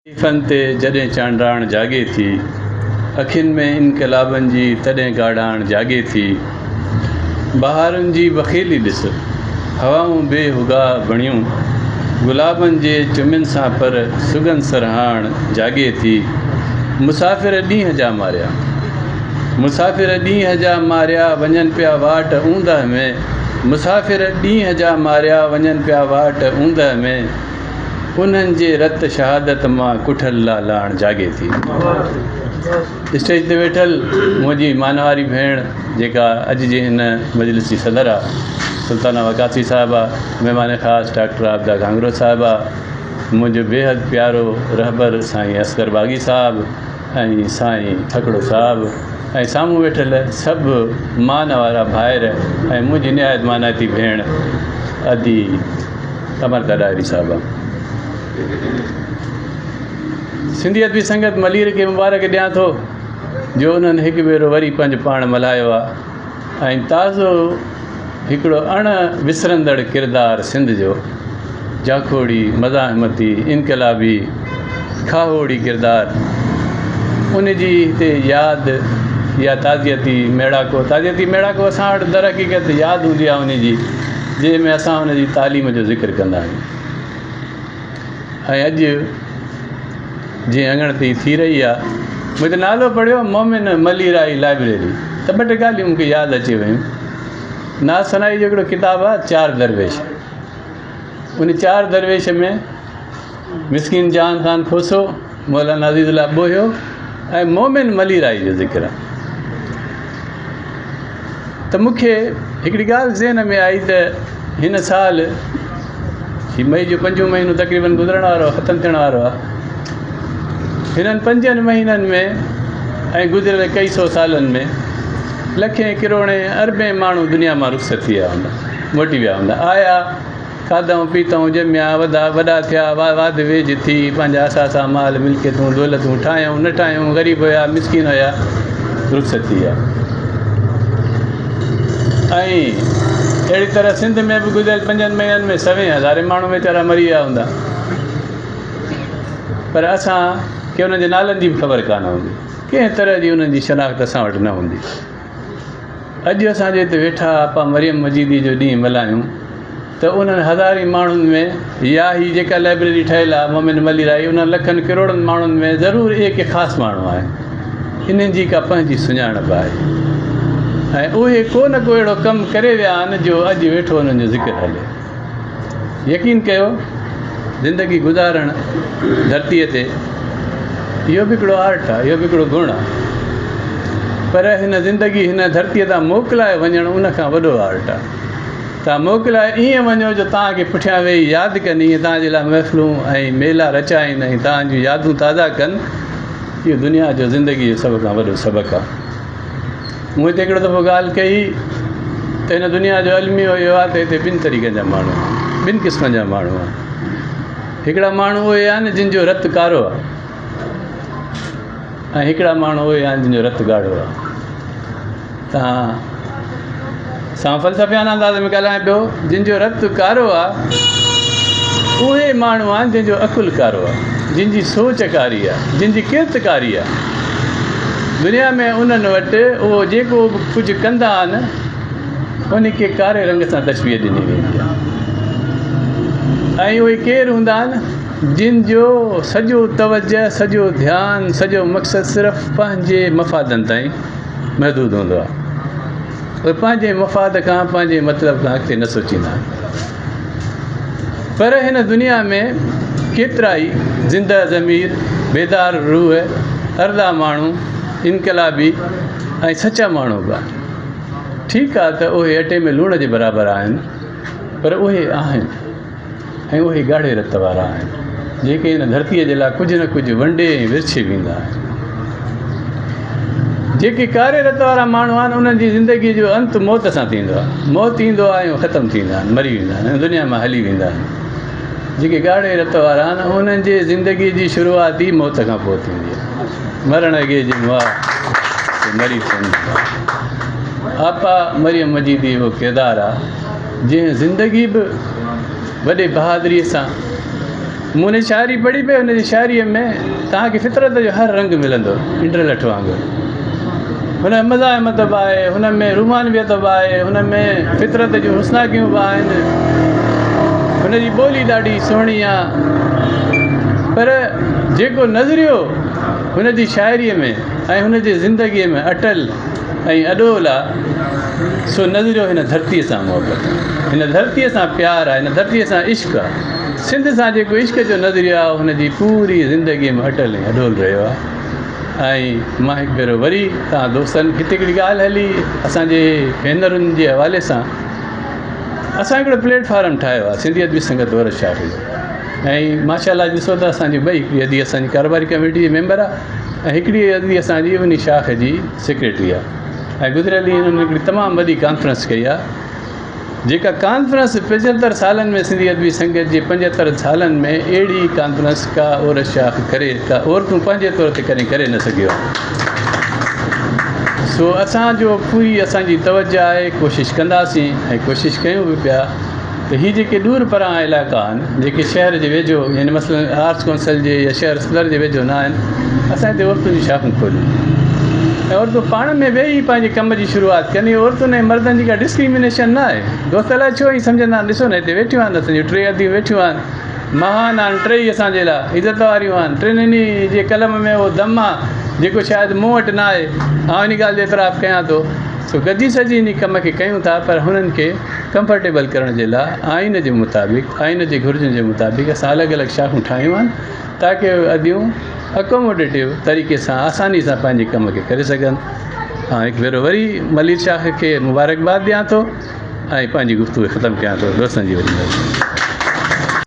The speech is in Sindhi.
شريفن تي جڏهن چانڊاڻ جاڳي ٿي، اکين ۾ انقلابن جي تڏهن ڳاڙهاڻ جاڳي ٿي. بهارن جي بخيلي ڏس، هوائون بي هڳاء بڻيون، گلابن جي چمين سان پر سڳنڌ سرهاڻ جاڳي ٿي. مسافر ڏينهن جا ماريا، مسافر ڏينهن جا ماريا وڃن پيا واٽ اوندهه ۾، مسافر ڏينهن جا ماريا وڃن پيا واٽ اوندهه ۾. انهن جي رت شهادت مان ڪٺل لالاڻ جاڳي ٿي. اسٽيج تي ويٺل منهنجي مانواري ڀيڻ جيڪا اڄ جي هن مجلس جي صدر آ سلطانه وقاصي صاحبه، مهمان خاص ڊاڪٽر عابده گهانگهرو صاحبه، منهنجو بيحد پيارو رهبر سائين اصغر باغي صاحب ۽ سائين ڦڪڙو صاحب ۽ سامهون ويٺل سڀ مان وارا ڀائر ۽ منهنجي نهايت مانائتي ڀيڻ ادي امرتا ڏاهري صاحبه. سنڌي ادبي سنگت ملير کي مبارڪ ڏيان ٿو جو انهن هڪ ڀيرو وري پنهنجو پاڻ ملهايو آهي ۽ تازو هڪڙو اڻ وسرندڙ ڪردار سنڌ جو جاکوڙي، مزاحمتي، انقلابي، کاهوڙي ڪردار ان جي هتي ياد يا تعزيتي ميڙاڪو، تعزيتي ميڙاڪو اسان وٽ درحقيقت ياد هوندي آهي ان جي جنهن ۾ اسان ان جي تعليم جو ذڪر ڪندا آهيون ۽ اڄ جنهن اڱڻ تي ٿي رهي آهي مون هتي نالو پڙهيو مومن مليرائي لائبريري ته ٻه ٽي ڳالهيون مون کي ياد اچي ويون ناز ثنائي جو هڪڙو ڪتاب آهي چار درويش ان چار درويش ۾ مسڪين جهان خان کوسو مولانا عزيز الله ٻوهيو ۽ مومن مليرائي جو ذڪر آهي ته مون کي هڪڙي ڳالهه ذهن ۾ آئي ته هن سال هي مئي جو پنجون مهينو تقريبن گذرڻ وارو آهي ختم ٿيڻ وارو آهي هنن پنجن مهينن ۾ ۽ گذريل ڪئي سو سالن ۾ لکين ڪروڙين اربين ماڻهو دنيا مان رخصت ٿي ويا هوندا موٽي ويا هوندا آيا کاڌائون پيتائون، ڄميا، وڌا، وڏا ٿيا، واڌ ويجهه ٿي، پنهنجا اثاثا، مال، ملڪيتون، دولتون ٺاهيائون، نه ٺاهيائون، غريب هيا، مسڪين هيا، رخصت ٿي ويا. ۽ اهڙي طرح سنڌ ۾ به گذريل پنجن مهينن ۾ سوين هزارين ماڻهو ويچارا مري ويا هوندا. پر اسان کي انهن جي نالن جي به خبر ڪانه هوندي. ڪنهن طرح جي انهن جي شناخت اسان وٽ نه هوندي. اڄ اسان جي هتي ويٺا آپا مريم مجيدي جو ڏينهن ملهايون ته انهن هزارين ماڻهن ۾ يا هي جيڪا لائبريري ٺهيل آهي مومن مليرائي انهن لکن ڪروڙن ماڻهن ۾ ضرور اهي ڪي خاص ماڻهو آهن انهن جي ڪا پنهنجي سڃاڻپ آهي ۽ اهي ڪو نه ڪو اهڙو ڪم ڪري ويا آهن جو اڄ ويٺو انهن جو ذڪر هلي. يقين ڪيو زندگي گذارڻ ڌرتيء تي اهو به هڪڙو آرٽ آهي اهو به هڪڙو گڻ آهي پر هن زندگي هن ڌرتيء تان موڪلائي وڃڻ ان کان وڏو آرٽ آهي تان موڪلائي ائين وڃو جو توهان کي پٺيان ويهي ياد ڪن ائين توهان جي لاء محفلون ۽ ميلا رچائين ۽ توهان جون يادون تازا ڪن اهو دنيا جو زندگي جو سڀ کان وڏو سبق آهي. مون هتي هڪڙو دفعو ڳالهه ڪئي ته هن دنيا جو الميو اهو آهي ته هتي ٻن طريقن جا ماڻهو آهن ٻن قسمن جا ماڻهو آهن هڪڙا ماڻهو اهي آهن جن جو رت ڪارو آهي ۽ هڪڙا ماڻهو اهي آهن جن جو رت ڳاڙهو آهي تان سان فلسفيانه انداز ۾ ڳالهايان پيو جن جو رت ڪارو آ اهي ماڻهو آهن جن جو عقل ڪارو آ جن جي سوچ ڪاري آ جن جي ڪرت ڪاري آ دنيا ۾ انهن وٽ اهو جيڪو به ڪجهه ڪندا آهن ان کي ڪاري رنگ سان تشبيهه ڏني ويندي آهي ۽ اهي ڪير هوندا آهن جن جو سڄو توجه سڄو ڌيان سڄو مقصد صرف پنهنجي مفادن تائين محدود هوندو آهي. اهي پنهنجي مفاد کان پنهنجي مطلب کان اڳتي نه سوچيندا آهن. پر هن دنيا ۾ ڪيترائي زنده ضمير، بيدار روح، ارڏا ماڻهو، انقلابي ۽ سچا ماڻهو به آهن. ٺيڪ آهي ته اهي اٽي ۾ لوڻ جي برابر آهن پر اهي آهن. ۽ اهي ڳاڙهي رت وارا آهن، جيڪي هن ڌرتيء جي لاء ڪجهه نه ڪجهه ونڊي ۽ ورڇي ويندا آهن. جيڪي ڪاري رت وارا ماڻهو آهن، انهن جي زندگيء جو انت موت سان ٿيندو آهي. موت ايندو آهي ۽ اهي ختم ٿي ويندا آهن، مري ويندا آهن ۽ دنيا مان هلي ويندا آهن. جيڪي ڳاڙهي رت وارا آهن، انهن جي زندگيء جي شروعات ئي موت کان پوء ٿيندي آهي. مرڻ اڳي جي مئا، سي مري ڪونه ويندا. آپا مريم مجيدي اهو ڪردار آهي. جنهن زندگي به وڏي بهادريء سان مون هن جي شاعري پڙهي پئي، هن جي شاعريء ۾ توهان کي فطرت جو هر رنگ ملندو، انڊلٺ وانگر. هن ۾ مزاحمت به آهي، هن ۾ رومانويت به آهي، هن ۾ فطرت جون حسناڪيون به آهن. هن جي ٻولي ڏاڍي سهڻي آ، پر جيڪو نظريو هن جي شاعريء ۾ ۽ هن جي زندگيء ۾ اٽل ۽ اڏول آ، سو نظريو هن ڌرتيء سان محبت آ، هن ڌرتيء سان پيار آ، هن ڌرتيء سان عشق آ. سنڌ سان جيڪو عشق جو نظريو آ، اهو هن جي پوري زندگيء ۾ اٽل ۽ اڏول رهيو آ. ۽ مان هڪ ڀيرو وري توهان دوستن هتي هڪڙي ڳالهه هلي اسان جي ڀينرن جي حوالي سان اسان هڪڙو پليٽ فارم ٺاهيو آ سنڌي ادبي سنگت دور شاخ جو ۽ ماشاء الله ڏسو ته اسان جي ٻئي هڪڙي ادي اسان جي ڪاروباري ڪميٽي جي ميمبر آ ۽ هڪڙي ادي اسان جي ان شاخ جي سيڪريٽري آ ۽ گذريل ڏينهن انهن هڪڙي تمام وڏي ڪانفرنس ڪئي آ جيڪا ڪانفرنس پنجهتر سالن ۾ سنڌي ادبي سنگت جي پنجهتر سالن ۾ اهڙي ڪانفرنس ڪا عورت شاخ ڪري ڪا عورتون پنهنجي طور تي ڪڏهن ڪري نه سگهيو آهي سو اسان جو پوري اسان جي توجه آهي ڪوشش ڪنداسين ۽ ڪوشش ڪيون به پيا ته هي جيڪي ڏور پران علائقا آهن جيڪي شهر جي ويجهو يعني مثلاً آرٽس ڪونسل جي يا شهر صدر جي ويجهو نه آهن اسان هتي عورتن جون شاخون کوليون ۽ عورتون پاڻ ۾ ويهي پنهنجي ڪم جي شروعات ڪن. اهو عورتن ۽ مردن جي ڪا ڊسڪريمينيشن نه آهي. دوست الائي ڇو ائين سمجهندا آهن. ڏسو نه هتي ويٺيون آهن اسان جون ٽي اديون ويٺيون آهن. مهان آهن ٽيئي اسان جي لاء عزت واريون آهن. ٽنهي جي قلم ۾ اهو دم آهي جيڪو شايد مون وٽ نه آهي. آئون ان ڳالهه جو اعتراف ڪيان ٿو. سو گڏجي سڏجي انهي ڪم کي ڪيون ٿا پر هنن کي ڪمفرٽيبل ڪرڻ جي لاء آئين جي مطابق آئين جي گهرجن جي مطابق اسان الڳ الڳ شاخون ٺاهيون آهن. تاڪه اهي اديون اڪوموڊيٽو طريقي سان آساني سان پنهنجي ڪم کي ڪري سگهن. آئون هڪ ڀيرو وري ملير شاخ کي مبارڪباد ڏيان ٿو ۽ پنهنجي گفتگو ختم ڪيان ٿو. دوستن جي وڏي مهرباني.